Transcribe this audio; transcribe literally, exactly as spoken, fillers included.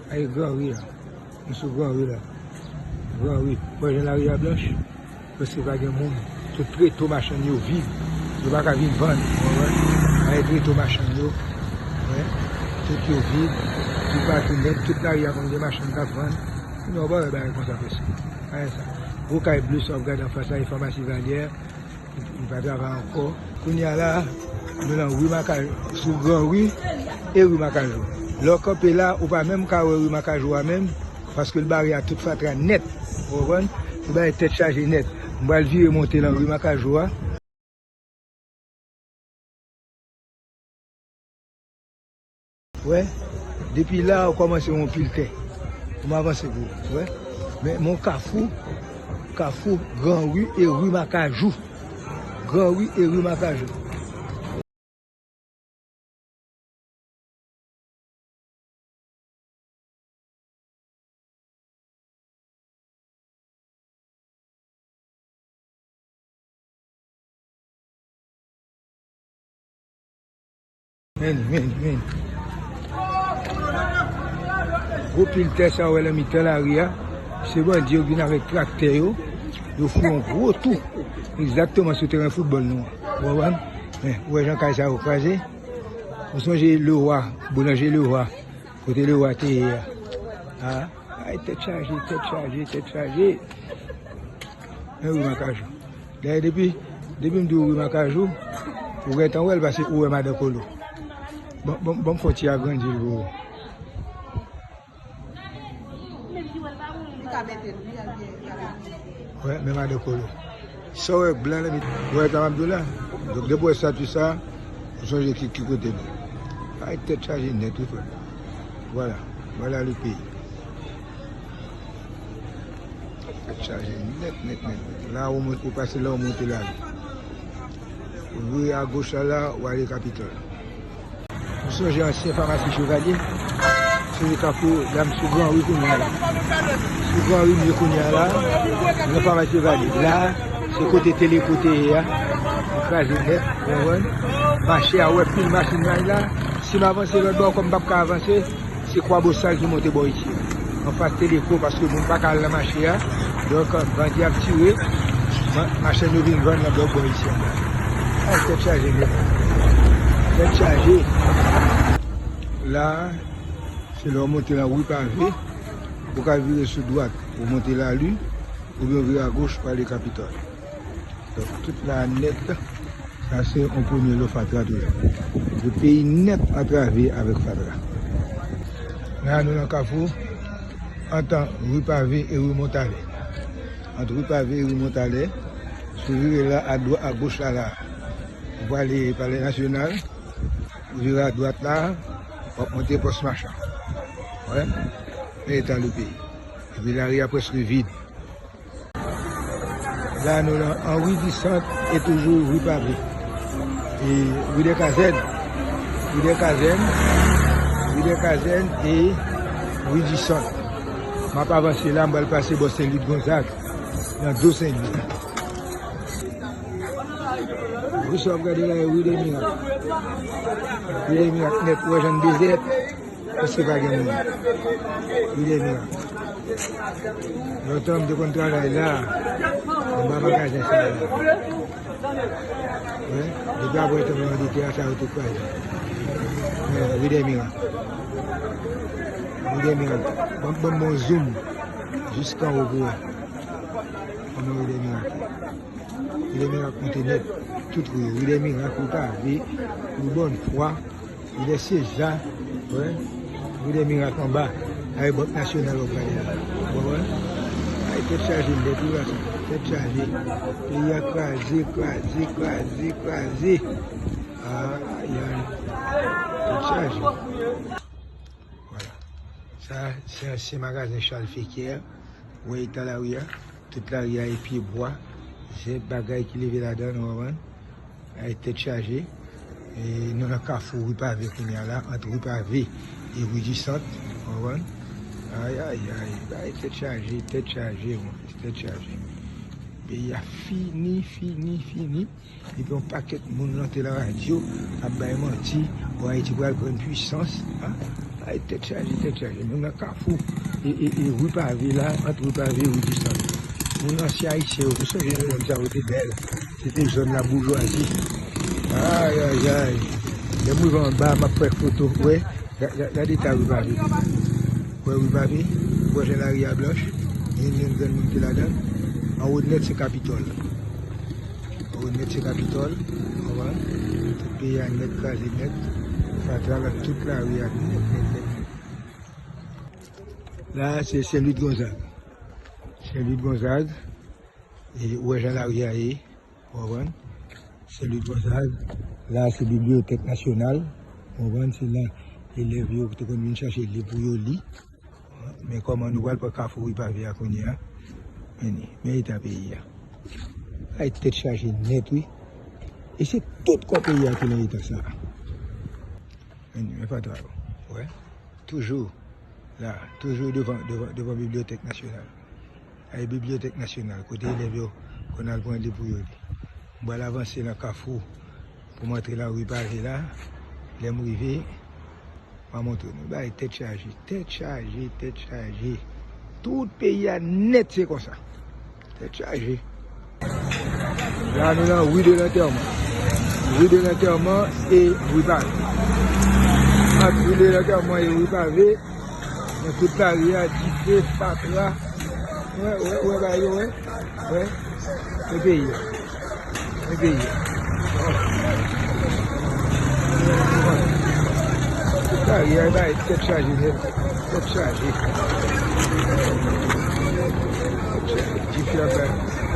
Ay, Gran Ri la. Nou sou Gran Ri la. Gran Ri. Wè jan lari a blanch? Prèske pa gen moun. Tout treto machann yo vid. Yo pa ka vin vann. Ou konprann? Ay, treto machann yo. Wè. Tout yo vid. Toupatou nèt. Tout lari a konn gen machann k ap vann. Sinon, ou pa wè bagay konsa prèske. Ay, sa. Gwo kay ble sa w ap gade anfas la, e famasi Valyè. Li pa travay ankò. Kounye a la, nou nan ri Makajou, sou Gran Ri e ri Makajou. Lè w kanpe la, ou pa menm ka wè ri Makajou a menm, paske l bare a tout fatra nèt. Ou konprann? Li bare tèt chaje nèt. M pral vire monte nan ri Makajou a. Wè, depi la, ou kòmanse yon pil tè. Pou m avanse pou ou, wè. Men, men yon kafou, kafou Gran Ri e ri Makajou. Gran Ri e ri Makajou. Men, men, men. Gwo pil tè sa w wè nan mitan lari a, se bandi yo vin avèk traktè yo, yo fè yon gwo tou. Egzakteman sou teren foutbòl nou an. Ou konprann? Men, ou wè jan kay sa yo kraze? Ou sonje Lewa, boulanje Lewa, kote Lewa te ye a? A, ay, tèt chaje, tèt chaje, tèt chaje. Men wi, Makajou. Dayè, depi, depi m di w wi Makajou, ou gentan wè l pase ou wè Madan Kolo. Bon, bon, bon, fò ti agrandi l pou ou. Li ka mete l, wi, al byen, li ka mete l. Wè, men Madan Kolo. Sa w wè blan nan mitan. Ou wè sa m ap di w la? Donk, depi w wè estati sa, ou sonje ki, ki kote l ye. Ay, tèt chaje nèt, wi, frè. Vwala, vwala le peyi. Tèt chaje nèt, nèt, nèt, nèt. La, ou mont-, ou pase la, ou monte la. Ou vire agoch la, la, ou ale Kapitòl. M sonje ansyen famasi Chevalye. Sonje kafou la, m sou Gran Ri kounye a la. Sou Gran Ri m ye kounye a la. Nan famasi Chevalye. La, se kote Teleko te ye a. Li kraze nèt, ou konprann? Mache a, ou wè pil machin nan la. Si m avanse lòt bò, kòm m p ap ka avanse, se Kwa Bosal ki monte bò isi a. Anfas Teleko, paske moun pa ka al nan mache a. Donk, bandi ap tire, ma-, machann yo vin vann nan lòt bò isi a. Ay, tèt chaje nèt. Tèt chaje. La, se lè w monte nan ri Pave, ou ka vire sou dwat, ou monte Lali, oubyen w vire agoch pou ale Kapitòl. Donk, tout la nèt, sa se yon premye lo fatra toujou. Yon peyi nèt antrave avèk fatra. La, nou nan kafou, ant ri Pave e ri Montalè. Ant ri Pave e ri Montalè, si w vire la, a dwa-, agoch la, la, ou prale Palè Nasyonal, ou vire adwat la, w ap monte Pòs Machan. Wè, men eta le peyi. Epi lari a prèske vid. La, nou nan Henri Dissant e toujou ri Pave. E ri dè Kazèn. Ri dè Kazèn. Ri dè Kazèn e ri Dissant. M ap avanse la, m pral pase bò Sen Lit Gonzag, nan do Sen Lit. Wi, sa w ap gade la, e ri dè Mirak. Ri dè Mirak nèt, ou wè jan l dezè. Èske pa gen moun? Ri dè Mirak. Lontan m te konn travay la, anba magazen sa la. Wi, depi apre tan mwen de tè a, sa yo te kraze. Men, ri dè Mirak. Ri dè Mirak. Ban, ban m bon zoom. Jiskanwo pou wè. Kòman ri dè Mirak ye. Ri dè Mirak monte nèt. Tout ri yo. Ri dè Mirak, ri Pave, ri Bòn Fwa. Ri dè Seza, wè. Ri dè Mirak anba. Ay, Bank Nasyonal w ap gade la. Ou konprann? Ay, tèt chaje nèt, wi, gason. Tèt chaje. Peyi a kraze, kraze, kraze, kraze. Ay, ay. Tèt chaje. Vwala. Sa, se ansyen magazen Charles Fequière. Ou wè eta lari a? Tout lari a e pye bwa, zen, bagay ki leve ladan l, ou konprann? Ay, tèt chaje. E nou nan kafou ri Pave kounye a la, ant ri Pave e ri Dissant, ou konprann? Ay, ay, ay, ay, tèt chaje, tèt chaje, mon frè, tèt chaje. Peyi a fini, fini, fini. Epi yon pakèt moun nan te nan radyo ap bay manti, bon, Ayiti pral pran pwisans, a? Ay, tèt chaje, tèt chaje. Nou nan kafou e, e, e ri pave la, ant ri pave e ri Distan. Moun ansyen ayisyen yo, nou sonje nou menm sa yo te bèl. Se te zòn la boujwazi. Ay, ay, ay. Lè m rive anba, m ap fè foto. Wè, ga- ga- gade ta ri pave. Wè ri pave, wè jan lari a blanch. Gen yon grenn moun ki ladan. Anwo nèt se Kapitòl. Anwo nèt se Kapitòl. Konprann? Tout peyi a nèt kraze nèt. Fatra la tout lari a nèt, nèt, nèt, nèt. La se Sen Lwi Gonzag. Sen Lwi Gonzag. E ou wè jan lari a ye. Ou konprann? Sen Lwi Gonzag. La se Bibliyotèk Nasyonal. Ou konprann? Se la elèv yo te konn vin chache liv pou yo li. Men kòman nou pral pran kafou ri pave a kounye a? Men, men eta peyi a. Ay, tèt chaje nèt, wi. E se tout kò peyi a ki nan eta sa a. Men, men fatra yo. Wè. Toujou la, toujou devan, devan, devan Bibliyotèk Nasyonal. Ay, Bibliyotèk Nasyonal, kote elèv yo konn al pran liv pou yo li. M pral avanse nan kafou pou m antre nan ri pave la. Lè m rive, m a montre nou. Bay tèt chaje, tèt chaje, tèt chaje. Tout peyi a nèt se konsa. Tèt chaje. La nou nan ri de lantèman. Ri de lantèman e ri pave. Ant ri de lantèman e ri pave, nan tout lari a, dife, fatra. Wè, wè, wè, bay yo, wè. Wè. E peyi a. E peyi a. Tout lari a, bay tèt chaje nèt. Tèt chaje. Dife a bay.